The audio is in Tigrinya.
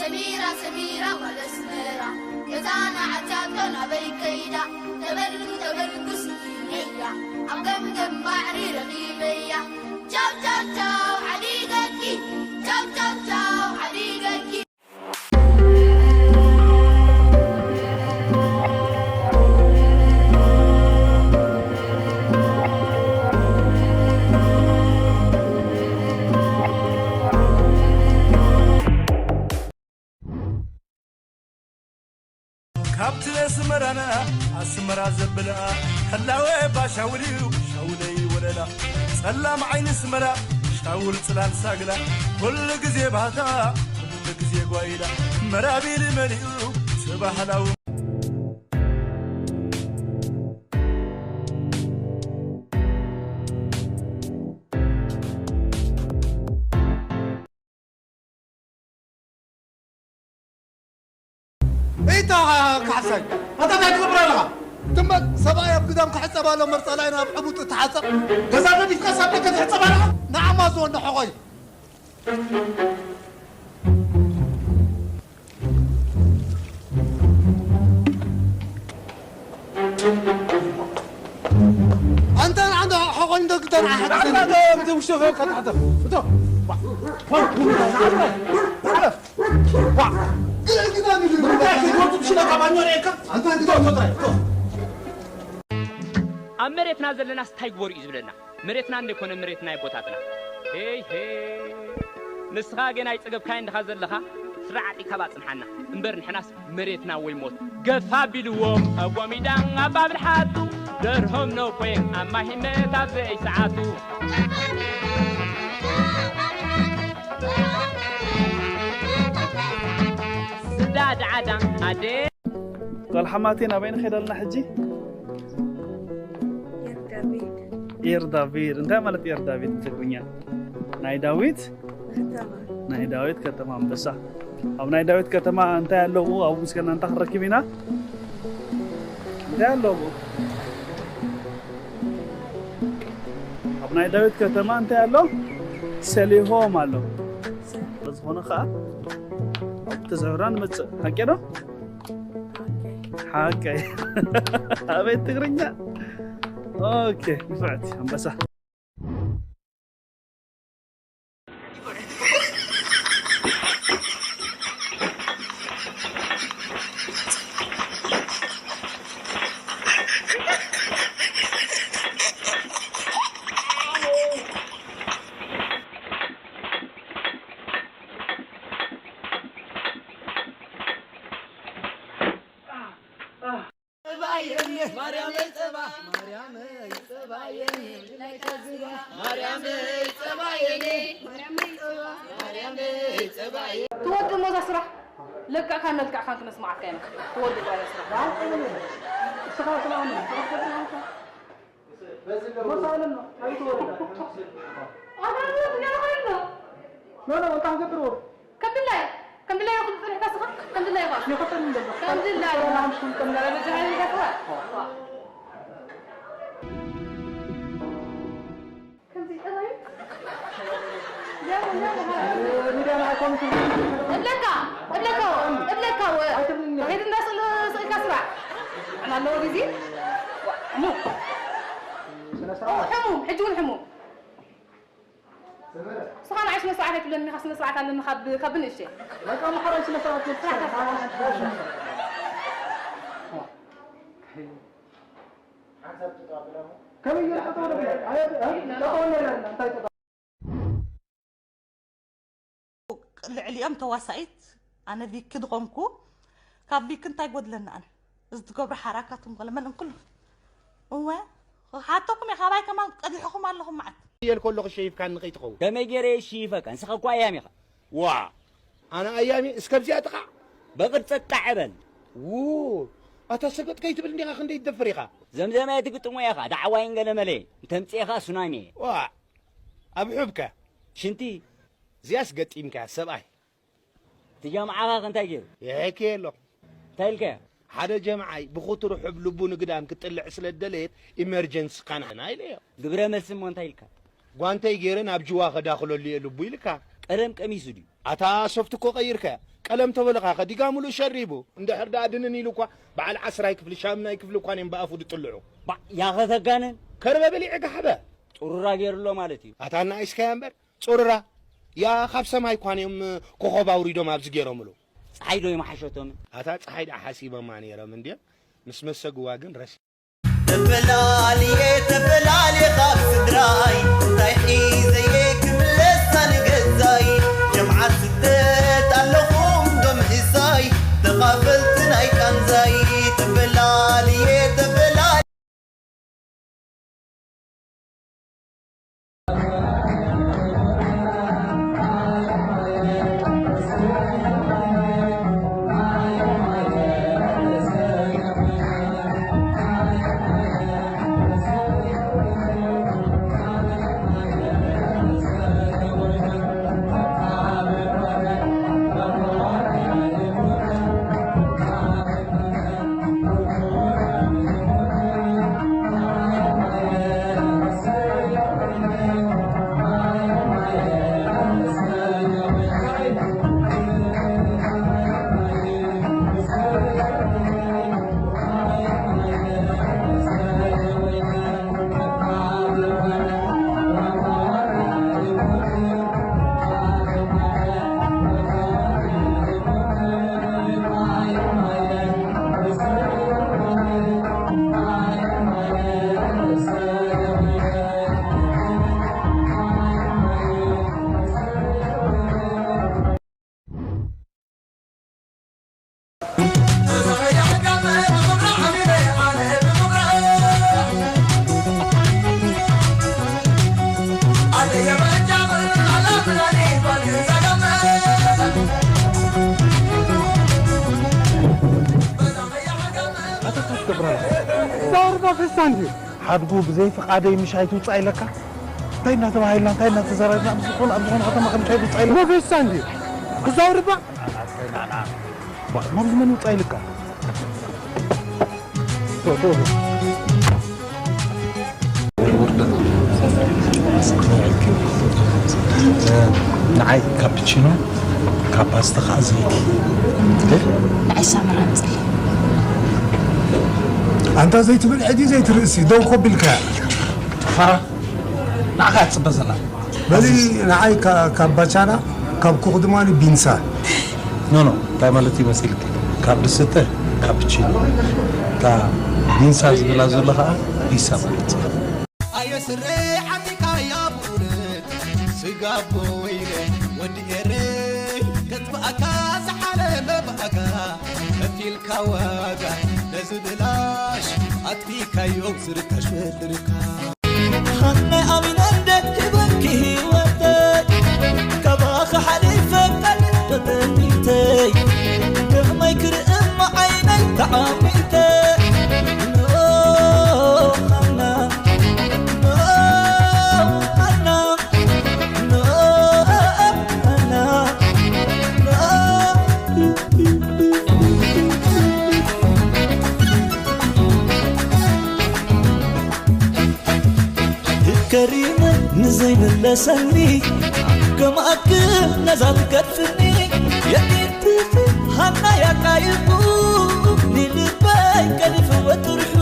ሰሚራ ሰሚራ ጓል ኣስመራ፣ ገዛና ዓትያቶ ናበይ ከይዳ? ተበል ተበል ጉስኒነያ፣ ኣብ ገምገም ባሕሪ ረኺበያ። ቻው ቻው ቻው ዓዲገኪ፣ ቻው ቻው ቻው ዓዲገኪ። ካብቲ ኣስመራና ኣስመራ ዘብልኣ፣ ህላወ ባሻውል እዩ ሻውለይ ወለላ። ጸላም ዓይኒ ኣስመራ ሻውል ጽላል ሳግላ፣ ኩሉ ግዜ ባህታ ኩሉ ግዜ ጓይላ። መራቢል መሊኡ ጽባህላዊ። እታ ካሕሳይ፣ ኣታ እንታይ ትገብር ኣለኻ? ትም በል፣ ሰብኣይ ኣብ ግዳም ክሕጸብ ኣሎ፣ መርጸላይ ናብ ዕቡጥ እተሓጸብ። ገዛ ገዲፍካ ሳብ ደገ ትሕጸብ ኣለኻ? ንዓማ ዝወንዶ ሕቖይ። ኣንተ ንዓንተ ሕቖይ እንዶ ግዳም ኣሓ ኣታ ዶ፣ እቲ ውሽጢ ኸ-፣ ከተሕተ። እቶ። ዋ። ዋ። ኣብ መሬትና ዘለናስ እንታይ ግበሩ እዩ ዝብለና? መሬትና እንደ ኮነ መሬት ናይ ኣቦታትና። ሄይ ሄይ። ንስኻ ግን ኣይጸገብካይ እንድኻ ዘለኻ፣ ስራዕ ኣጢካ ባጽንሓና። እምበር ንሕናስ መሬትና ወይ ሞት። ገፋ ቢልዎም ኣብ ጎሚዳ ኣብ ባብል ሓቱ፣ ደርሆም ነኮየ ኣብ ማሂመት ኣብ ዘይሰዓቱ። ስዳ ዳዓዳ ኣደ። ጓል ሓማቴ ናበይ ንኸይድ ኣለና ሕጂ? ኤር ዳቪድ። ኤር ዳቪድ። እንታይ ማለት ኤር ዳቪድ ብትግርኛ? ናይ ዳዊት? ከተማ። ናይ ዳዊት ከተማ ኣንበሳ። ኣብ ናይ ዳዊት ከተማ እንታይ ኣለዉ? ኣብኡ ምስከና እንታይ ክንረክብ ኢና? እንታይ ኣለዉ? ኣብ ናይ ዳዊት ከተማ እንታይ ኣሎ? ሰሊሆም ኣሎ። ስለዝኾነ ኸዓ ኣብቲ ዝዕብራ ንመጽእ። ሓቂ ዶ? ሓቂ። ኣቤት ትግርኛ። ኦኬ፣ ንፍዕቲ ኣንበሳ። ጸባየኒ ማርያመይ ጸባ፣ ማርያመይ ጸባየኒ፣ ማርያመይ ጸባየኒ፣ ማርያመይ ጸባ፣ ማርያመይ ጸባየ። ትወድእ እሞ እዛ ስራሕ ለክዕካን መልክዕካን ክነስምዓካ ኢና። ትወድእ እዛ ስራሕ። ንስኻ ስምዓኒ፣ ንስኻ ትገብር ኣለኻ። ኣታ ትገብር ኮይንካ። ኖ፣ ኖ፣ እንታይ ክገብርዎ? ከም ድላይ፣ ከም ድላይ ይኹን፣ ጽኒሕካ ስኻ፣ ከም ድላይ ይኹን። ይኸተል እንደሎ። ከም ድላይ። ሰላም፣ ሽም ከም ድላይ። በጃ ሃይል ገጽዋ። ከምዚ ጠባይ? ያ፣ ያ፣ ያ። ሚድያ ናይ ኮሚሽን። እብለካ፣ እብለካ፣ እብለካ፣ ወ-፣ ኣይትብልኒ። ሄድ እንዳስእሉ ስእልካ ስራሕ። ዕላ ኣለዎ ግዜ። ዋ፣ ሕሙም። ስነ ስርዓት። ሕሙም፣ ሕጂ እውን ሕሙም። ስኻ ንዓይ ስነ ስርዓት ኣይትብለኒ ኢኻ፣ ስነ ስርዓት ኣለኒ ካብ፣ ካብ ንእሽተይ። በቃ እሞ ሓራይ ስነ ስርዓት የብልካን። ስርዓት ኣትበል። ከመይ ገይሩ ጠጠው ደብለ? ኣየ፣ እ? ጠጠው እንበል፣ እንታይ ጠጠው? ልዕሊኦም ተዋሳኢት ኣነ ቪኪ ዝኾንኩ፣ ካብ ቪኪ እንታይ ጎድለኒ ኣነ? እዚ ትገብሮ ሓራካት እንጎለመል እንኩሉ። እወ፣ ክሓተኩም እየ፣ ካባይ ከማን ቀዲሕኹም ኣለኹም መዓት። እየ ከለኹ ሸይፍካኒ ከይትኸውን። ከመይ ገይረ እየ ሽይፈካ? ንስኻ እኮ ኣያሚ ኢኻ። ዋ፣ ኣነ ኣያሚ? እስከ ኣብዚኣ ጥቓዕ። ብቕርጸት ጣዕ በል። ው፣ ኣታ ሰገጥ ከይትብል እንዲኻ ክንደይ ትደፍር ኢኻ? ዘምዘመ ትግጥሞ ኢኻ፣ ዳዕዋይን ገለመለይን። እንተምጽኤኻ ሱናሚ እየ። ዋ፣ ኣብ ሑብከ? ሽንቲ። እዚኣስ ገጢምካያ ሰብኣይ። እቲ ጀምዓኻ ከ እንታይ ገይሩ? ይሕክየ ኣሎ። እንታይ ኢልካዮ? ሓደ ጀምዓይ ብኹትሩ ሑብ ልቡ ንግዳም ክትጥልዕ ስለ ደለየት ኢመርጀንሲ ካናና ኢለዮ። ግብረ መልሲ እሞ እንታይ ኢልካ? ጓንተይ ገይረ ናብ ጅዋ ከዳኽለሉ እየ ልቡ ኢልካ። ቀደም ቀሚሱ ድዩ? ኣታ ሶፍት እኮ ቀይርካያ። ቀለም ተበልኻ ከዲጋ ሙሉእ ሸሪቡ። እንድሕር ደኣ ድንን ኢሉ እኳ በዓል ዓስራይ ክፍሊ ሻምናይ ክፍሊ እኳ እዮም ብኣፉ ድጥልዑ። ባዕ ያኸተጋንን ከርበ በሊዕ ጋሕበ። ጥሩራ ገይሩሎ ማለት እዩ። ኣታ እናኢስካያ እምበር ጽሩራ ያ ካብ ሰማይ እኳ እዮም ኮኸብ ኣውሪዶም ኣብዚ ገይሮምሉ። ፀሓይ ዶ ይመሓሸቶምን? ኣታ ፀሓይ ደኣ ሓሲቦማ ነይሮም እንድዮም ምስ መሰግዋ ግን ረሲ ተፈላልየ ተፈላልየ ካብ ስድራይ እንታይ ሒዘየ ክምለሳ ንገዛይ ጀምዓት ስደት ኣለኹም ዶ ምእሳይ ተኻፈልቲ ናይ ቃንዛይ ተፈላልየ ተፈላልየ ኣታ እንታይ ትገብር ኣለኻ? ዛርባ ፈሳ እንድዩ። ሓድጉ ብዘይ ፍቓደይ ምሻይ ትውጻእ ኢለካ? እንታይ እናተባሃልና፣ እንታይ እናተዘራርና፣ ኣብ ዝኾነ፣ ኣብ ዝኾነ ከተማ ከም ምሻይ ትውጻእ ኢለካ? ወፈሳ እንድዩ። ክዛውርባ? ባ፣ ናብዚ መን ይውጻእ ኢልካ? ዶ፣ ዶ፣ ዶ። ንዓይ ካፕቺኖ፣ ካብ ፓስታ ከዓ ዘይቲ። ንዓይ ሳሙና ኣምፅእ። ኣንታ ዘይትብል ሕጂ ዘይትርእሲ፣ ደው ኮቢልካ። ፋራ፣ ንዓኻ እያ ትፅበ ዘላ። በሊ ንዓይ ካ-፣ ካብ ባቻና፣ ካብ ኩኽ ድማ ቢንሳ። ኖ፣ ኖ፣ እንታይ ማለት እዩ መሲልክ? ካብ ድስተ ካፕቺኖ፣ እታ ቢንሳ ዝብላ ዘሎ ከዓ ቢሳ ማለት እዩ። ኣየ ስረ ዓሚካያ ብኡነት ስጋቦ ወይረ ወዲ ኤረይ ከጥፍኣካ ዝሓለመ ብኣካ ከፊልካ ዋጋ ነዚ ብላሽ ኣጥፊካዮ ዝርካሽ ወድርካ ሃናይ ኣሚነ እንደ ሂበኪ ህይወተይ ካባኺ ሓሊፈ ቃል ተጠሚተይ ከመይ ክርእም ዓይነይ ተዓሚተ ኖ ሃና ኖ ሃና ኖ ሃና ኖ ከሪመ ንዘይምለሰኒ ከማኣክ ነዛ ትገድፍኒ የዲትት ሃና ያቃይቡ ንልበይ ቀሊፍወ ጥርሑ